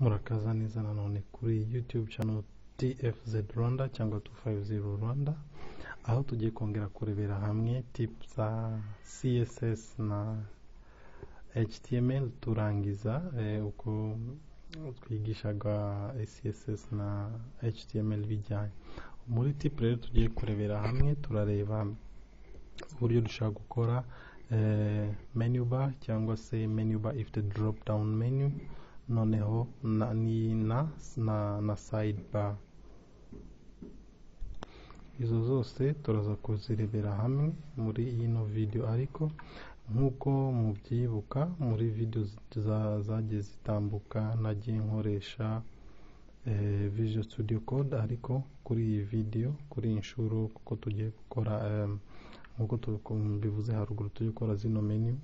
Murakaza neza nanone kuri YouTube channel TFZ Rwanda cyangwa 250 Rwanda, aho tugiye kongera kurebera hamwe tips za CSS na HTML turangiza uko twigishaga CSS na HTML bijyanye. Muri tip rero tugiye kurebera hamwe, turareba uburyo dushobora gukora menu bar cyangwa se menu bar ifite drop down menu, noneho na sidebar. Izo zose turaza kuzirebera hamwe muri ino video, ariko nkuko mubyibuka muri video zagiye zitambuka nagiye nkoresha Visual Studio Code, ariko kuri iyi video, kuri iyi nshuro, kuko tugiye gukora nkuko tubivuze haruguru, tugiye gukora zino menu,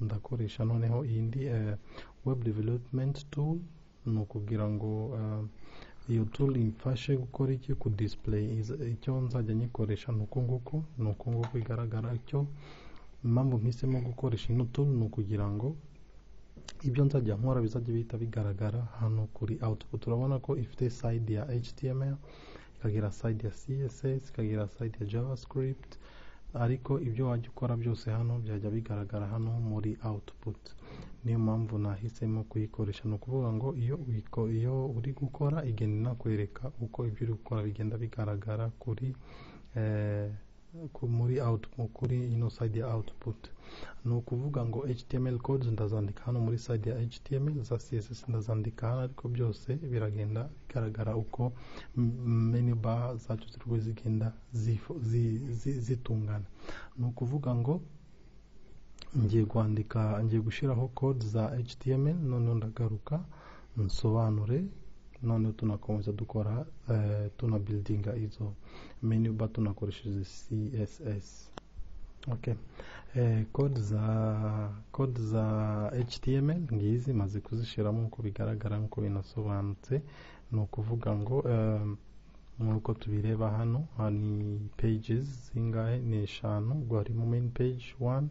ndakoresha noneho iyindi web development tool. Ni ukugira ngo iyo tool imfashe gukora iki, ku display icyo nzajya nyikoresha ni uku nguku, ni uku nguku igaragara. Icyo impamvu mpisemo gukoresha ino tool ni ukugira ngo ibyo nzajya nkora bizajya bihita bigaragara hano kuri output. Urabona ko ifite side ya HTML, ikagira side ya CSS, ikagira side ya JavaScript, ariko ibyo wajya ukora byose hano byajya bigaragara hano muri output. Niyo mpamvu nahisemo kuyikoresha. Ni ukuvuga ngo iyo uri gukora igenda inakwereka uko ibyo uri gukora bigenda bigaragara kuri muri output, kuri ino side ya output. Ni ukuvuga ngo HTML codes ndazandika hano muri side ya HTML, za CSS ndazandika hano, ariko byose biragenda bigaragara uko menu bar zacu ziriwe zigenda zitungana. Ni ukuvuga ngo ngiye kwandika, ngiye gushyiraho code za HTML, noneho ndagaruka nsobanure, noneho tunakomeza dukora tunabuildinga izo menu bar tunakoresheje CSS. Okay. Code za HTML ngizi maze kuzishiramo nkuko bigaragara, nkuko binasobanutse. Ni ukuvuga ngo nkuko tubireba hano, ni pages zingahe? Ni eshanu. Ubwo harimo main page 1,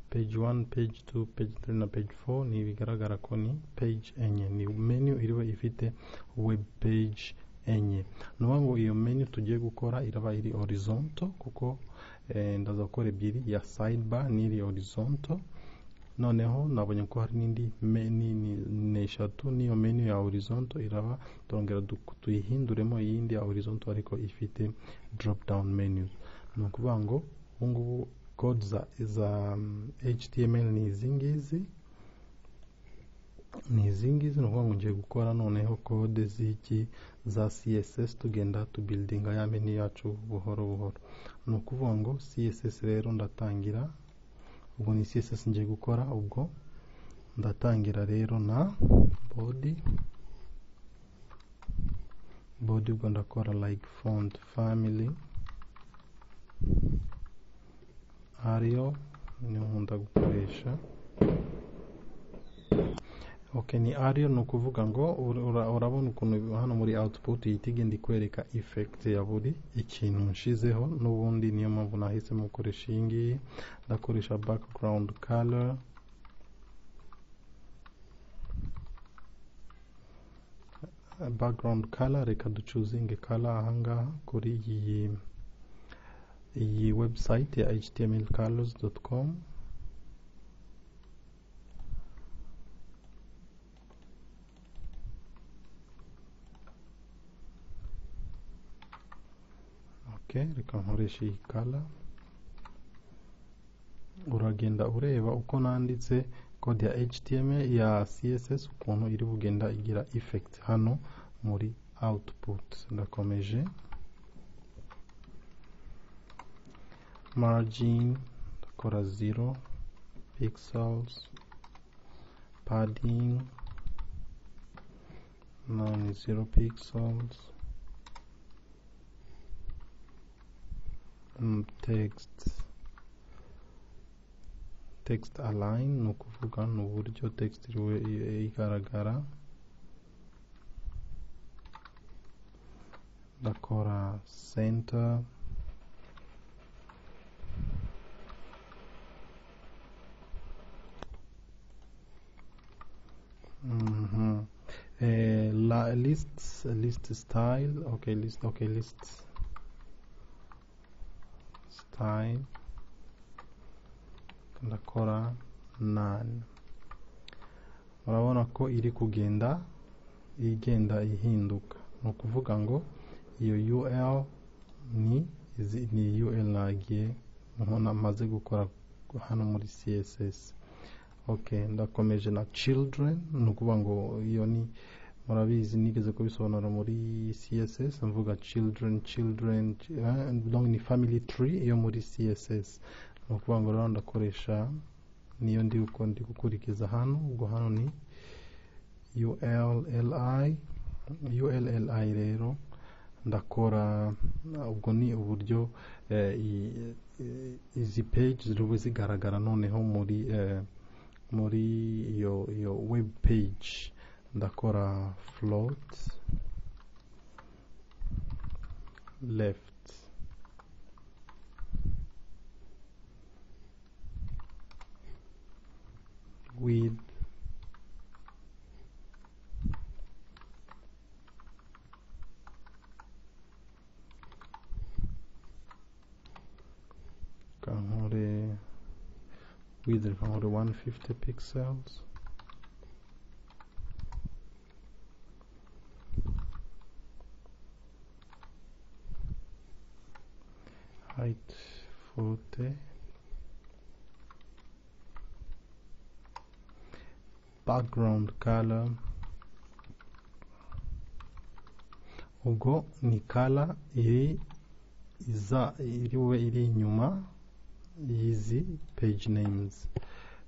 page 1, page 2, page 3 na page 4. Ni bigaragara ko ni page enye, ni menu iriwe ifite web page enye. Ni ukuvuga ngo iyo menu tugiye gukora iraba iri horizontal, kuko ndaza gukora ebyiri, ya sidebar n'iri horizontal. Noneho nabonye ko hari n'indi ni eshatu, n'iyo menu ya horizontal iraba turongera tuyihinduremo iyindi ya horizontal ariko ifite drop down menu. Ni ukuvuga ngo ubu ngubu code za HTML ni izi ngizi, ni izi ngizi. Ni ukuvuga ngo ngiye gukora noneho code z'iki, za CSS, tugenda tubuildinga ya menu yacu buhoro buhoro. Ni ukuvuga ngo CSS rero ndatangira, ubwo ni CSS ngiye gukora, ubwo ndatangira rero na body. Body ubwo ndakora like font family Arial, niyo nkunda gukoresha. Okay, ni Arial. Ni ukuvuga ngo urabona ukuntu hano muri output ihita igenda ikwereka effect ya buri ikintu nshizeho. N'ubundi niyo mpamvu nahisemo gukoresha iyi ngiyi. Ndakoresha background color, background color reka ducuzinge color ahangaha kuri iyi website ya htmlcolors.com. Okay, reka nkoreshe iyi color. Uragenda ureba uko nanditse code ya HTML ya CSS ukuntu iri bugenda igira effect hano muri output. Ndakomeje margin ndakora 0 pixels, padding 0 pixels, text align, ni ukuvuga ni uburyo text igaragara. Ndakora center, List, list style, okay, list, okay, list style ndakora none. Murabona ko iri kugenda igenda ihinduka. Ni ukuvuga ngo iyo UL ni ni UL nagiye nkona maze gukora hano muri CSS. Okay, ndakomeje na children. Ni ukuvuga ngo iyo ni, murabizi nigeze kubisobanura muri CSS, mvuga children, children, donc ni family tree yo muri CSS. Ni ukuvuga ngo rero ndakoresha niyo ndi uko ndi gukurikiza hano. Ubwo hano ni ULLI, ULLI rero ndakora, ubwo ni uburyo izi page ziri zigaragara noneho muri muri iyo web page. Ndakora float left, width 150 150 pixels, height 40, background color, ubwo ni color iri iza iri bube iri inyuma y'izi page names.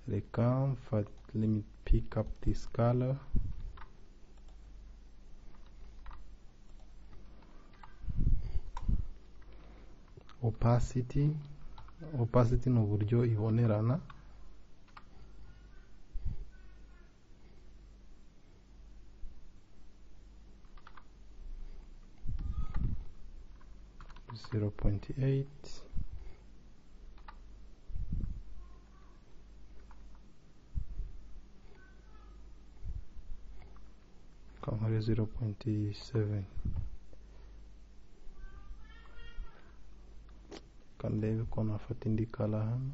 Reka let me pick up this color. Opacity, opacity ni uburyo ibonerana. 0.8, kankore 0.7, kandebe ko nafata indi kala hano,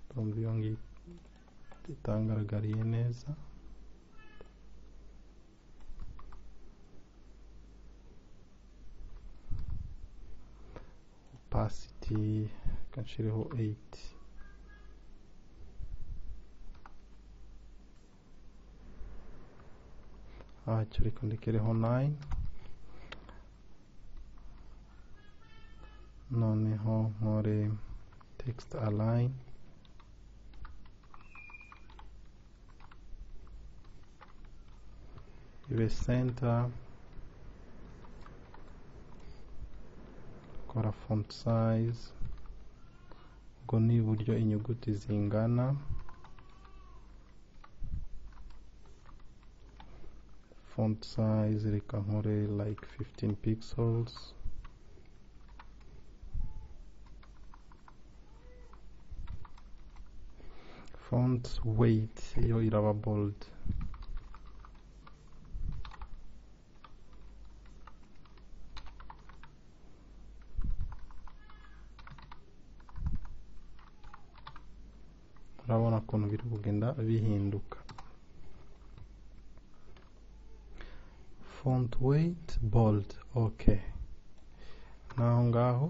ndumva iyo ngiyo itangaragariye neza. Opacity kanshireho 8. Ntacyo, reka ndekereho 9. Noneho nkore text align, ibe center, kora font size, ubwo ni uburyo inyuguti zingana. Font size reka nkore like 15 pixels. Font weight yo iraba bold. Urabona ukuntu biri kugenda bihinduka. Font weight bold, okay. Naho ngaho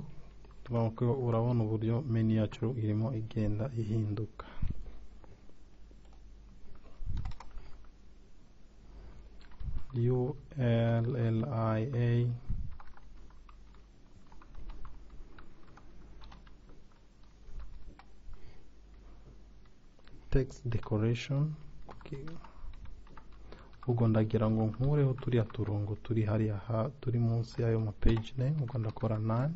urabona uburyo menu yacu irimo igenda ihinduka. ULLIA text decoration, okay. Ubwo ndagira ngo nkureho turiya turongo turi hariya turi munsi y'ayo ma page name, ubwo ndakora none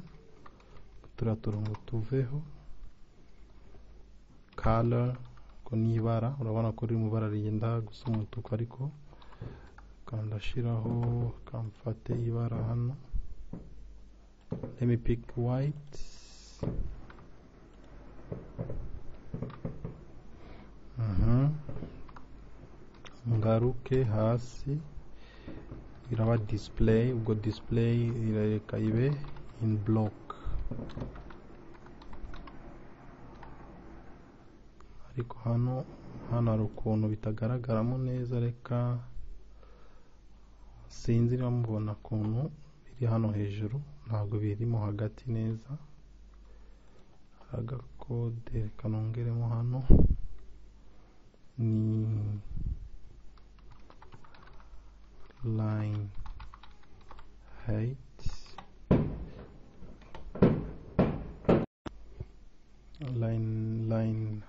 turiya turongo tuveho. Color ubwo ni ibara, urabona ko riri mu ibara rigenda gusa umutuku, ariko kandashiraho kamfate ibara hano, let me pick white. Ngaruke hasi Iraba display, ubwo display irareka ibe in block. Ariko hano hari ukuntu bitagaragaramo neza, reka sinzi niba mubona ukuntu biri hano hejuru, ntabwo birimo hagati neza. Agakode reka nongeremo hano ni line height, line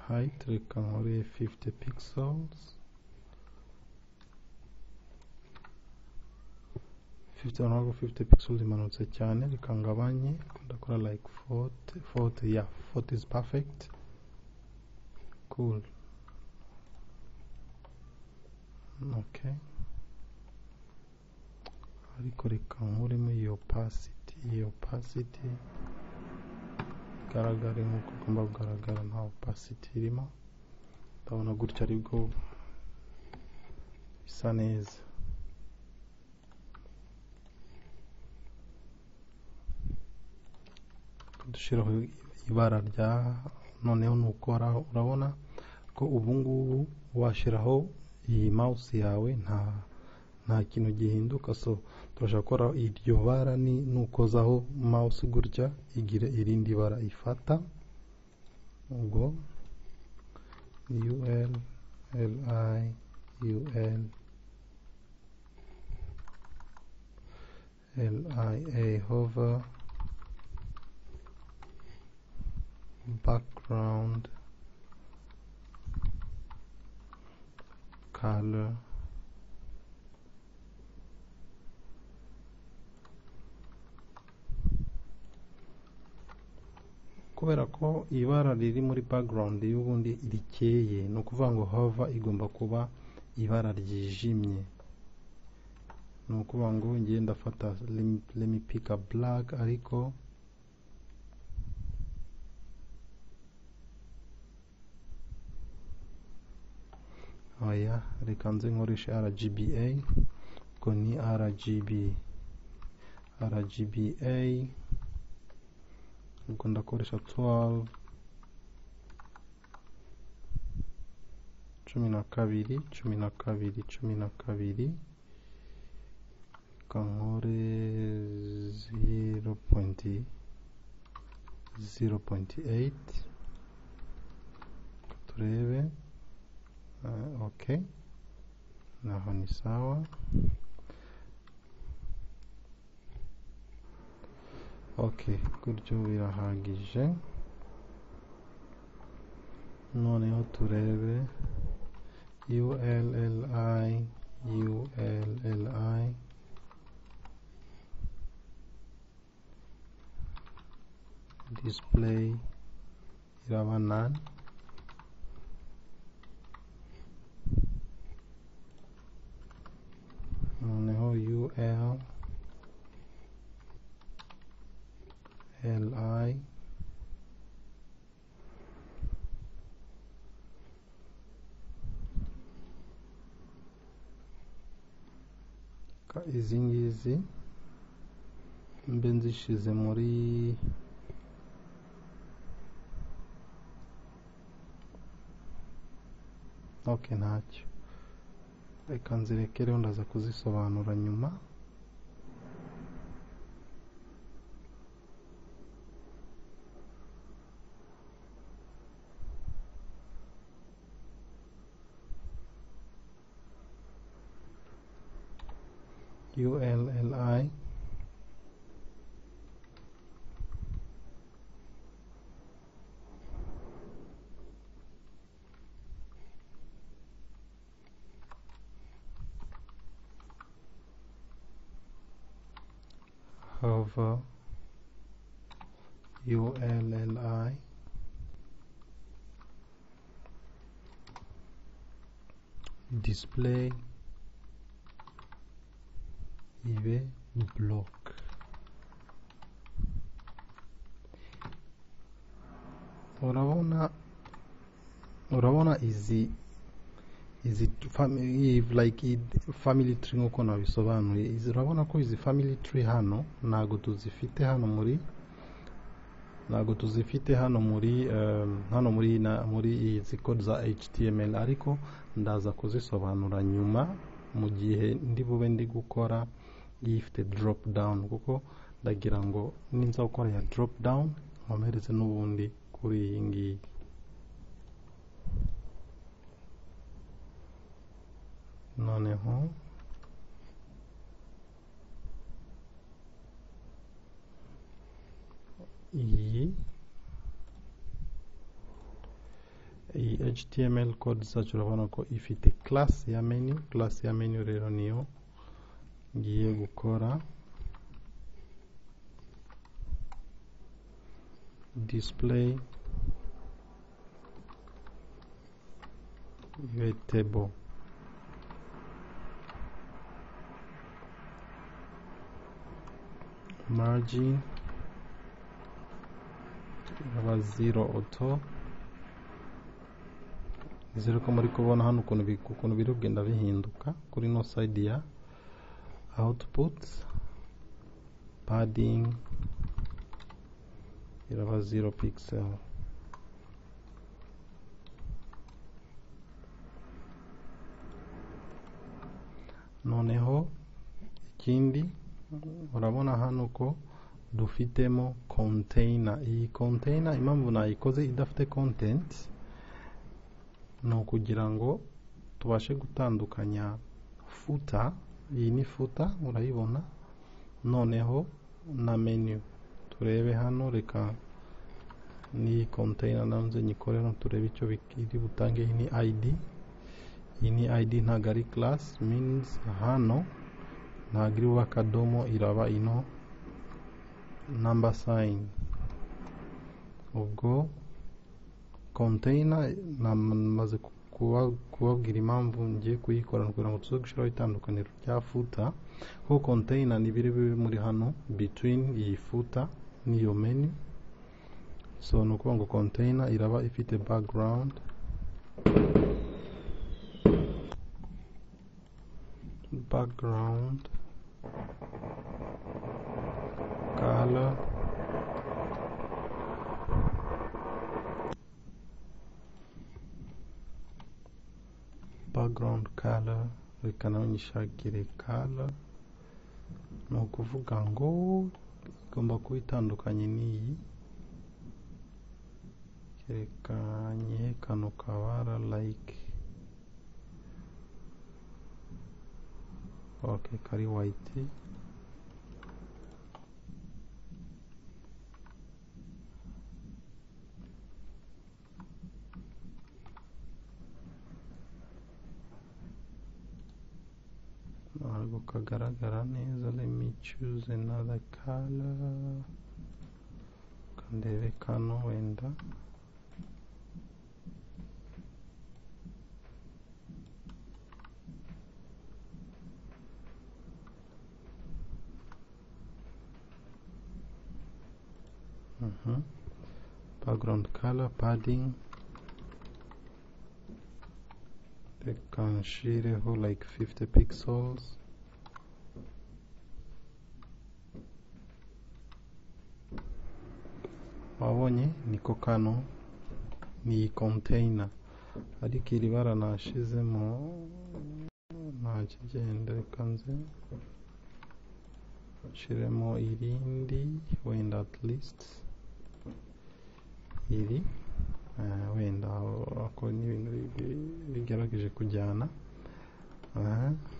height reka nkore 50 pixels, 50 pixels imanutse cyane, reka ngabanye, ndakora like 40, yeah, 40 is perfect, cool, okay. Ariko reka nkuremo iyo opacity, igaragare nk'uko igomba kugaragara, nta opacity irimo. Ndabona gutya aribwo bisa neza. Dushyiraho ibara rya noneho nukora, urabona ko ubu ngubu washyiraho iyi mouse yawe nta kintu gihinduka. So turashaka gukora iryo bara, ni nukozaho mouse gutya igire irindi bara ifata. Ubwo UL LI UL LIA hover background color kubera ko ibara riri muri background y'ubundi rikeye, ni ukuvuga ngo hover igomba kuba ibara ryijimye. Ni ukuvuga ngo ngiye ndafata let me pick a black, ariko oya reka nze nkoreshe RGBA, ubwo ni RGBA, ubwo ndakoresha 12 12 12 12, reka nkore 0.0.8 turebe. Okay, naho ni sawa. Okay, gutyo birahagije. Noneho turebe ULLI ULLI display iraba none. Noneho UL LI izi ngizi mbe nzishize muri okay, ntacyo, reka nzirekereho, ndaza kuzisobanura nyuma. ULLI hover ULLI display ibe block. Urabona izi Izi like family tree nkuko nabisobanuye, izi urabona ko izi family tree hano ntago tuzifite hano muri, ntago tuzifite hano muri hano muri muri izi code za HTML, ariko ndaza kuzisobanura nyuma mu gihe ndi bube ndi gukora ifite drop down, kuko ndagira ngo ninza gukora ya drop down nkomereze n'ubundi kuri iyi ngiyi. Noneho iyi HTML code zacu urabona ko ifite class ya menu. Class ya menu rero niyo ngiye gukora display ibe table. Margin iraba 0 auto. Nizere ko muri kubona hano ukuntu biri kugenda bihinduka kuri no side ya output. Padding iraba 0 pixel. Noneho ikindi urabona hano ko dufitemo container. Iyi container impamvu nayikoze idafite content ni ukugira ngo tubashe gutandukanya footer. Iyi ni footer urayibona, noneho na menu. Turebe hano, reka ni container nanze nyikore no turebe icyo iri butange. Iyi ni ID, iyi ni ID ntago ari class, means hano ntago iri bube akadomo, iraba ino number sign. Ubwo container namaze kubabwira impamvu ngiye kuyikora kugira ngo tuze gushyiraho itandukaniro rya footer, kuko container ni biri biri muri hano between iyi footer n'iyo menu. So ni ukuvuga ngo container iraba ifite background color background color, reka nawe nyishakire color. Ni ukuvuga ngo igomba kuba itandukanye n'iyi, reka nyihe kano kabara like okay, kari white. Ntabwo kagaragara neza. Let me choose another color, kandebe kano wenda. Background color padding reka nshireho like 50 pixels. Wabonye niko kano ni container, ariko iri bara nashizemo nta kigenda, reka nze nshiremo irindi wenda at least iri wenda ako ni ibintu bigerageje kujyana.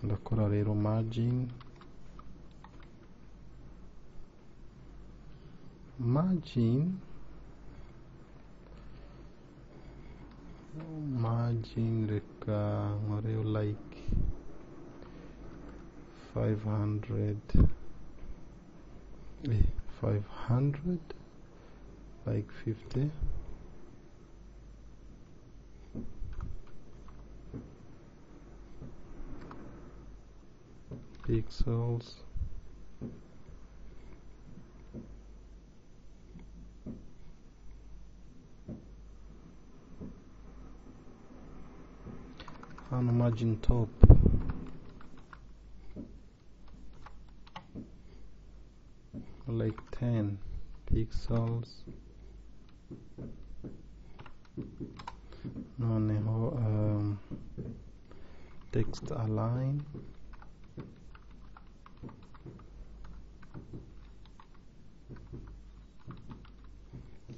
Ndakora rero margin reka nkore like 500 like 50. Pixels. Hano Margin top like 10 pixels. Noneho text align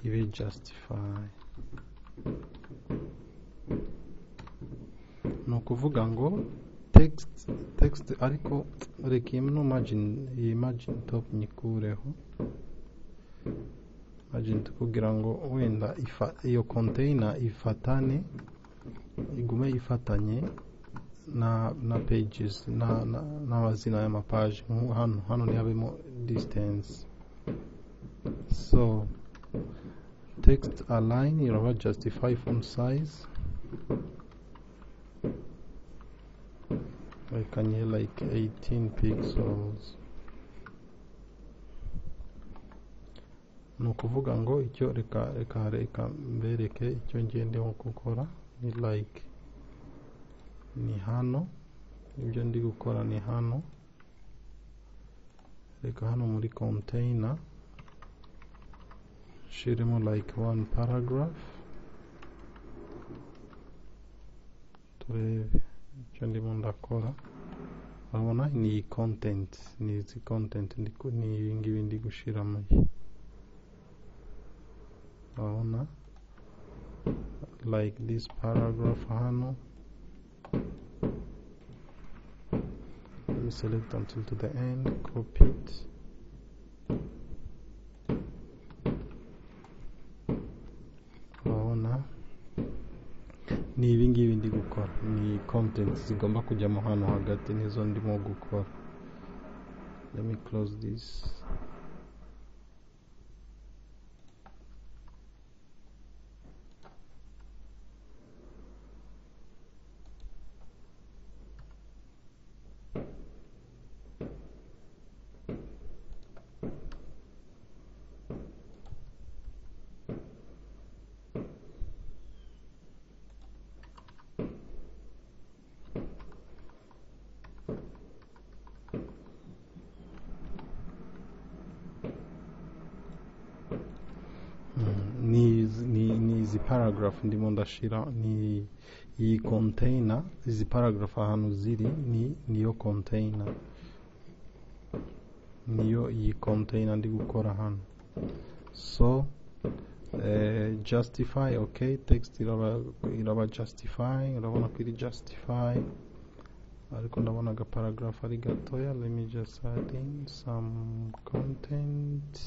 ibe justify. Ni ukuvuga ngo text ariko reka ino margin, iyi margin top nyikureho margin kugira ngo wenda iyo container ifatane, igume ifatanye na pages n'amazina y'amapaji. Hano ntihabemo distance. So text align iraba justify font size, reka nyihe like 18 pixels. Ni ukuvuga ngo icyo reka mbereke icyo ngiye ndimo gukora ni like ni hano, ibyo ndi gukora ni hano. Reka hano muri container nshiremo like one paragraph, turebe icyo ndimo ndakora. Urabona ni content, ni izi content ni ibi ngibi ndi gushiramo. Urabona like this paragraph hano. Let me select until to the end, copy it. Urabona ni ibi ngibi ndi gukora, ni content zigomba kujyamo hano hagati, nizo ndimo gukora. Let me close this. Ni izi paragraph ndimo ndashira, ni iyi container, izi paragraph ahantu ziri ni niyo container, niyo iyi container ndi gukora hano. So justify, okay, text iraba justify, urabona ko iri justify, ariko ndabona aga paragraph ari gatoya. Let me just add in some content.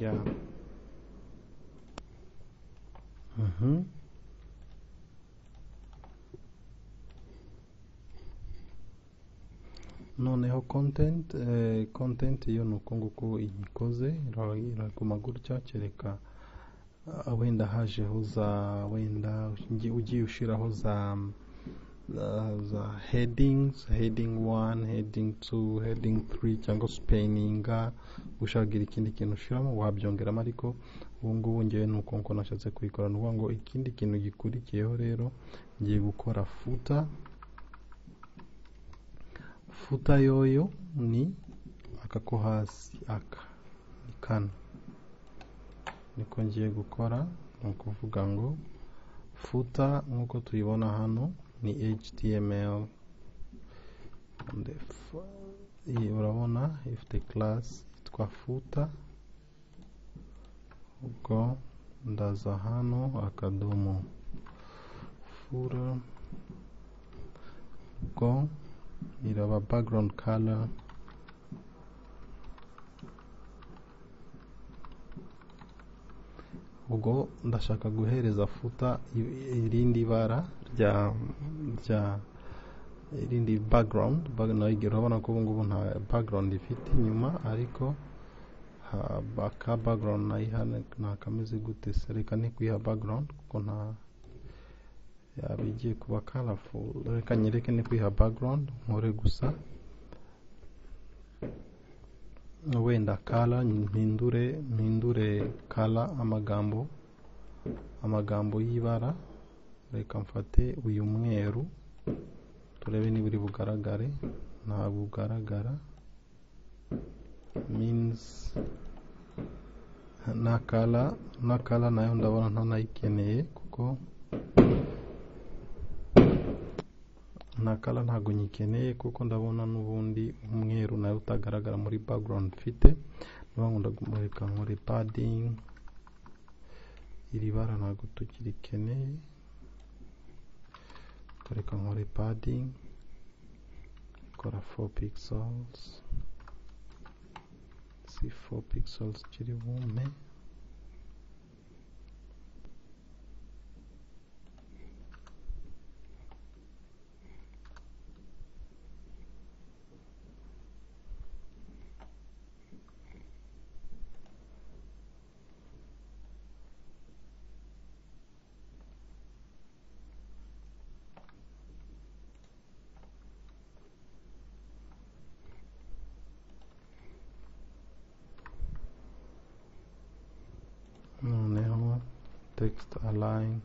Yeah. Noneho content, content iyo ni uko nguko ikoze, iraguma gutya, kereka wenda hajeho za wenda ugiye ushiraho za headings, heading 1, heading 2, heading 3, cyangwa spaninga, ushagira ikindi kintu ushiramo wabyongeramo, ariko ubu ngubu ngewe nuko nko nashatse kuyikora. Ni ukuvuga ngo ikindi kintu gikurikiyeho rero ngiye gukora footer. Footer yoyo ni aka ko hasi, aka ni kano niko ngiye gukora. Ni ukuvuga ngo footer nkuko tuyibona hano ni HTML, iyi urabona ifite class yitwa footer. Ubwo ndaza hano akadomo footer, ubwo iraba background color ubwo ndashaka guhereza footer irindi bara rya irindi background. Urabona ko ubu ngubu nta background ifite inyuma, ariko aka background nayiha ntakameze gute se, reka ni kuyiha background kuko nta yaba igiye kuba colorful. Reka nyereke ni kuyiha background, nkore gusa Wenda color, mpindure color, amagambo y'ibara. Reka mfate uyu mweru turebe niba uri bugaragare. Ntabwo ugaragara, means na color nayo ndabona ntanayikeneye, kuko na color ntabwo nyikeneye, kuko ndabona n'ubundi umweru nayo utagaragara muri background mfite. Reka nkore padding, iri bara ntabwo tukirikeneye, reka nkore padding, kora 4 pixels, si 4 pixels kiri bumpe. Noneho text align,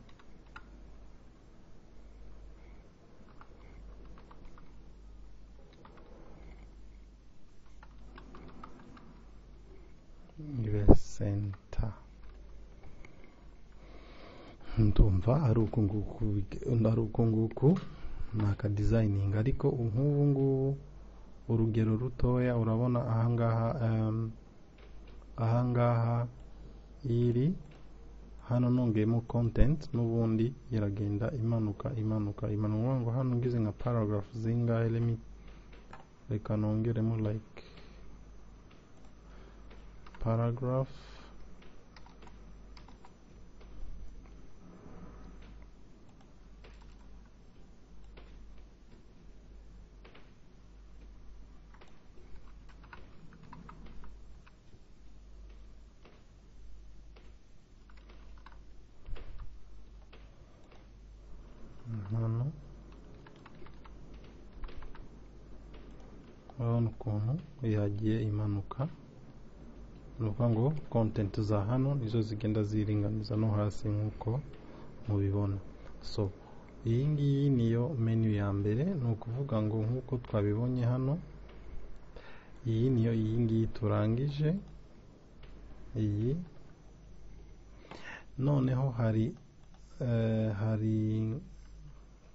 ibe center. Ndumva ari uku nguku ni aka designing. Ariko nk'ubu ngubu urugero rutoya, urabona ahangaha iri hano nongeyemo content, n'ubundi iragenda imanuka imanuka imanuka. Ngo hano ngize nka paragraph zingahe, reka nongeremo like paragraph hano. Urabona ukuntu yagiye imanuka. Ni ukuvuga ngo content za hano nizo zigenda ziringaniza no hasi nk'uko mubibona. So iyi ngiyi niyo menu ya mbere. Ni ukuvuga ngo nk'uko twabibonye hano, iyi niyo iyi ngiyi turangije iyi. Noneho hari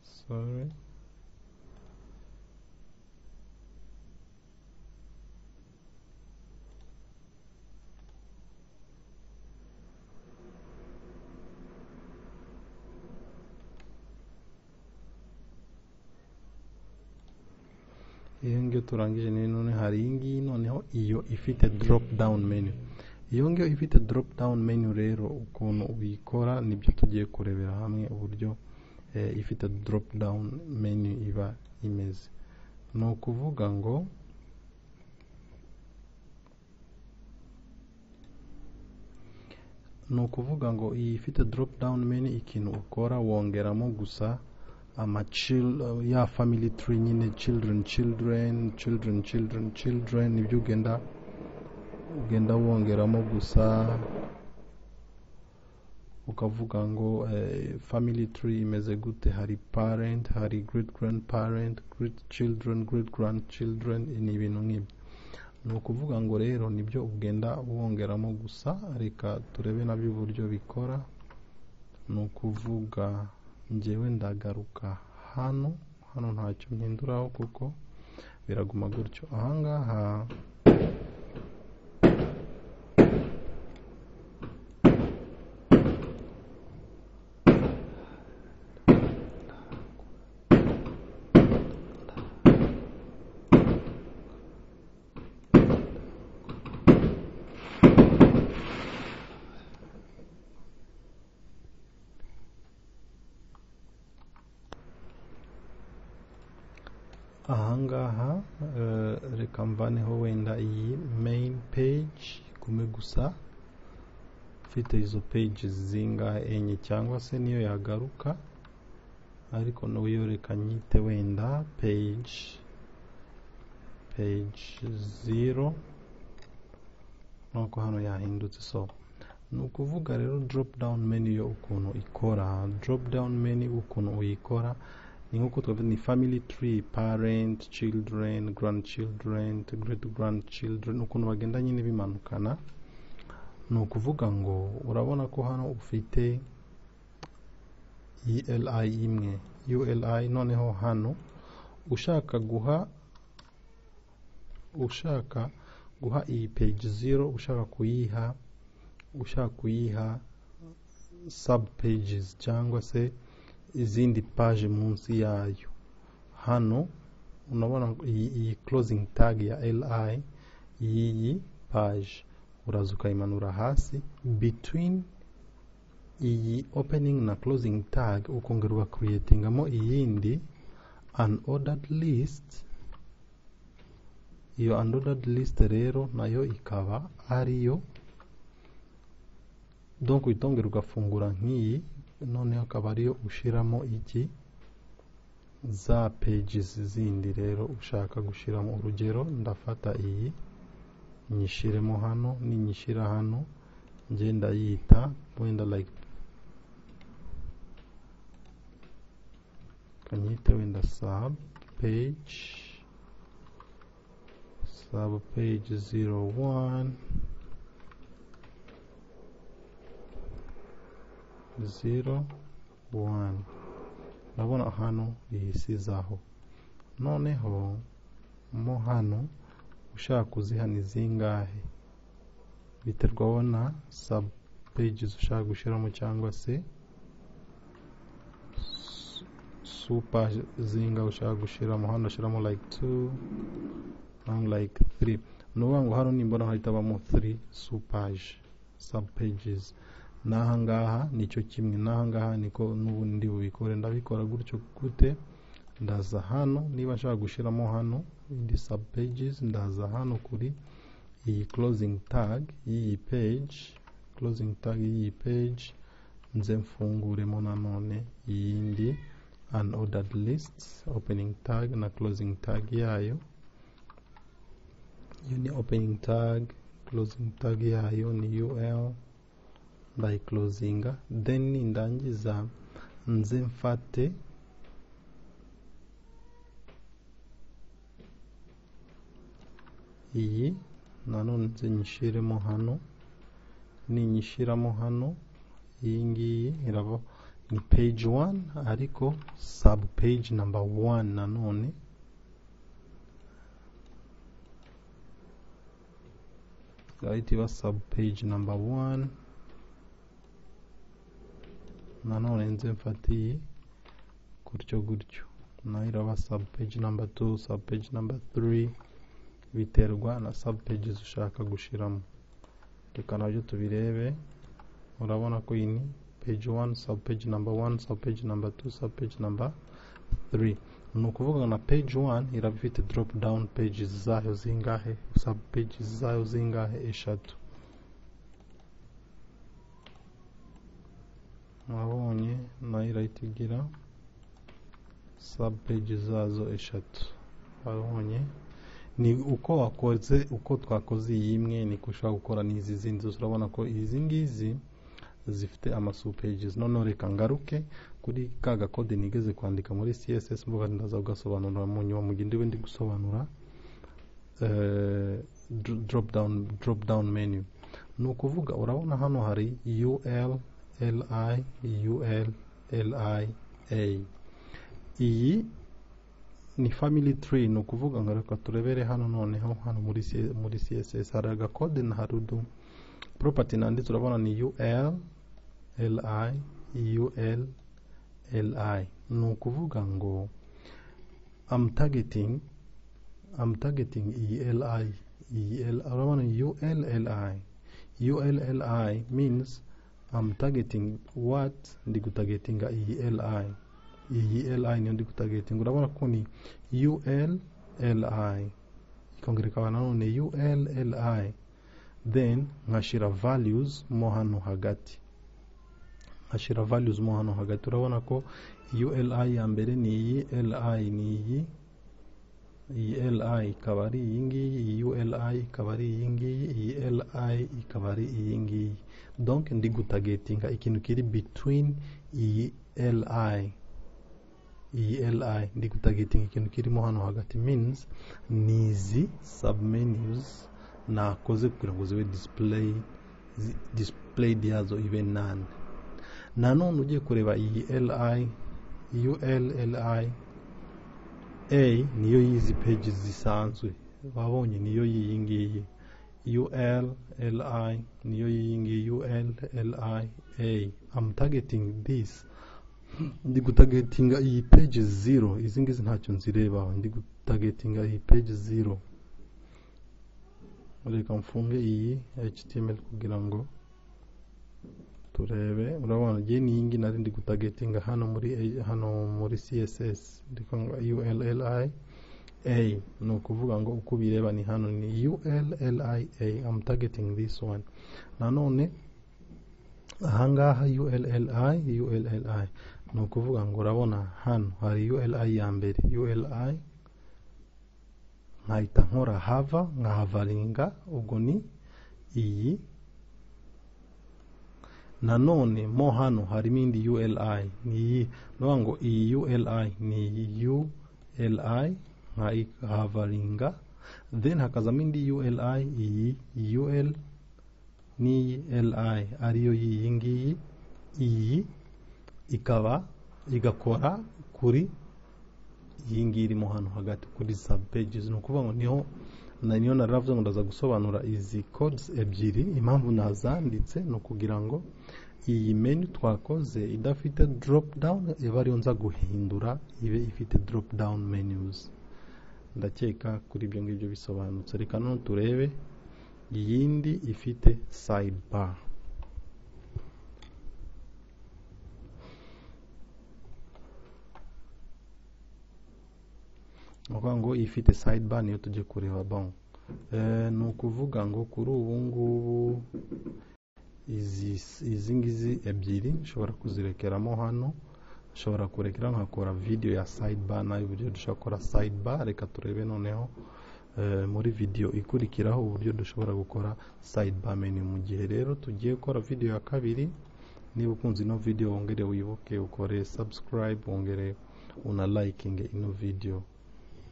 sorry, iyo ngiyo turangije. None hari iyi ngiyi noneho iyo ifite drop down menu. Iyo ngiyo ifite drop down menu rero ukuntu ubikora nibyo tugiye kurebera hamwe, uburyo ifite drop down menu iba imeze. Ni ukuvuga ngo iyi ifite drop down menu, ikintu ukora wongeramo gusa ama ya family tree nyine, children children children children children, nibyo ugenda wongeramo gusa. Ukavuga ngo family tree imeze gute, hari parent, hari great grandparent, great children, great grandchildren, ni ibintu nk'ibyo. Ni ukuvuga ngo rero nibyo ugenda wongeramo gusa. Reka turebe nabyo uburyo bikora. Ni ukuvuga njyewe ndagaruka hano, hano ntacyo mpinduraho kuko biraguma gutyo. Ahangaha ahangaha reka mvaneho wenda iyi main page gume gusa mfite izo pages zingahe, enye cyangwa se niyo yagaruka, ariko nayo reka nyite wenda page 0. Nuko hano yahindutse. So ni ukuvuga rero drop down menu yo ukuntu ikora, drop down menu ukuntu uyikora ni nkuko twavuze, ni family tree, parent, children, grandchildren, great grandchildren, ukuntu bagenda nyine bimanukana. Ni ukuvuga ngo urabona ko hano ufite ELI imwe, ULI. Noneho hano ushaka guha iyi page 0, ushaka kuyiha sub pages cyangwa se izindi page munsi yayo, hano unabona iyi closing tag ya li y'iyi page, uraza ukayimanura hasi between iyi opening na closing tag, ukongera ugacreatingamo iyindi unordered list. Iyo unordered list rero nayo ikaba ariyo, donc uhita ugafungura nk'iyi, noneho akaba ariyo ushiramo iki, za pages zindi rero ushaka gushiramo. Urugero, ndafata iyi nyishiremo hano. Ninyishira hano, nge ndayita wenda like, kanyite wenda sub page 01 01. Urabona hano ihisizaho. Noneho mo hano ushaka kuziha ni zingahe, biterwaho na sub pages ushaka gushyiramo cyangwa se super zingahe ushaka gushyiramo. Hano ushyiramo like 2 and like 3. Ni ukuvuga ngo hano nimbona hahita habamo 3 sub pages. N'aha ngaha nicyo kimwe, n'aha ngaha niko n'ubundi bubikore. Ndabikora gutyo gute? Ndaza hano, niba nshaka gushyiramo hano indi sub pages, ndaza hano kuri iyi closing tag y'iyi page, closing tag y'iyi page, nze mfunguremo nanone iyindi unordered list, opening tag na closing tag yayo. Iyo ni opening tag, closing tag yayo ni ul, ndayiclosinga. Then nindangiza nze mfate iyi nanone, nze nyishyiremo hano. Ninyishyiramo hano, iyi ngiyi iraba ni page 1, ariko sub page number 1. Nanone irahita iba sub page number 1. Nanone nze mfate iyi gutyo gutyo, nayo iraba sub page number 2, sub page number 3, biterwa na sub pages ushaka gushiramo. Reka nabyo tubirebe. Urabona ko iyi ni page 1, sub page number 1, sub page number 2, sub page number 3. Ni ukuvuga na page 1 iraba ifite drop down pages zayo zingahe, sub pages zayo zingahe? Eshatu. Mwabonye nayo irahita igira sub pages zazo eshatu. Wabonye ni uko wakoze, uko twakoze iyi imwe, niko ushobora gukora n'izi zindi zose. Urabona ko izi ngizi zifite ama sub pages. Noneho reka ngaruke kuri ka gakode nigeze kwandika muri CSS, mvuga ndaza kugasobanura mu nyuma mu gihe ndiwe ndi gusobanura drop down menu. Ni ukuvuga urabona hano hari ul li ul li a, iyi ni family tree. Ni ukuvuga ngo reka turebere hano. Noneho hano muri CSS hari agakode na hari udu property nanditse. Urabona ni ul li ul li. Ni ukuvuga ngo I'm targeting iyi li, iyi l. Urabona ul li, ul li means I'm targeting what? Ndi gutargetinga iyi li, iyi li niyo ndi gutargetinga. Urabona ko ni ul li, ikongera ikaba nanone ul li, then nkashira values mo hano hagati, nkashira values mo hano hagati. Urabona ko uli ya mbere ni iyi li, ni iyi, iyi li ikaba ari iyi ngiyi, iyi uli ikaba ari iyi ngiyi, iyi li li ikaba ari iyi ngiyi. Donc ndi gutargetinga ikintu kiri between iyi li, iyi li, ndi gutargetinga ikintu kirimo hano hagati, means ni izi submenus nakoze kugira ngo zibe displayed yazo ibe none. Nanone ugiye kureba iyi li, ul li a niyo y'izi pages zisanzwe wabonye, niyo y'iyi ngiyi, ul li niyo y'iyi ngiyi, ul li a. I'm targeting this, ndi gutargetinga iyi page 0, izi ngizi ntacyo nzirebaho, ndi gutargetinga iyi page 0. Reka mfunge iyi HTML kugira ngo turebe. Urabona ngiye ni iyi ngiyi nari ndi gutargetinga hano muri CSS, ndi kuvuga ul li a, ni ukuvuga ngo uko ubireba ni hano ni ul li a, I'm targeting this one. Nanone ahangaha ul li ul li, ni ukuvuga ngo urabona hano hari ul ya mbere, ul nkahita nkora hover nkahoveringa, ubwo ni iyi. Nanone mo hano harimo indi ul ni iyi, ni ngo iyi ul ni iyi ul nkayihoveringa, then hakazamo indi ul, iyi ul n'iyi li ariyo y'iyi ngiyi, iyi ikaba igakora kuri iyi ngiyi irimo hano hagati kuri sub pages. Ni ukuvuga ngo niho niyo naravuze ngo ndaza gusobanura izi codes ebyiri. Impamvu nazanditse ni ukugira ngo iyi menu twakoze idafite drop down iba ariyo nza guhindura ibe ifite drop down menus. Ndakeka kuri ibyo ngibyo bisobanutse. Reka none turebe iyindi ifite sidebar. Ni ukuvuga ngo ifite sidebar niyo tujye kureba. Bon, ni ukuvuga ngo kuri ubu ngubu izi ngizi ebyiri nshobora kuzirekeramo hano, nshobora kurekera nkakora video ya sidebar nayo, uburyo dushobora gukora sidebar. Reka turebe noneho muri video ikurikiraho uburyo dushobora gukora sidebar menu. Mu gihe rero tugiye gukora video ya kabiri, niba ukunze ino video wongere wibuke ukore subscribe, wongere una liking ino video.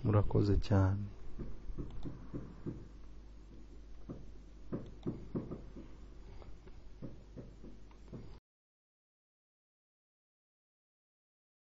Murakoze cyane.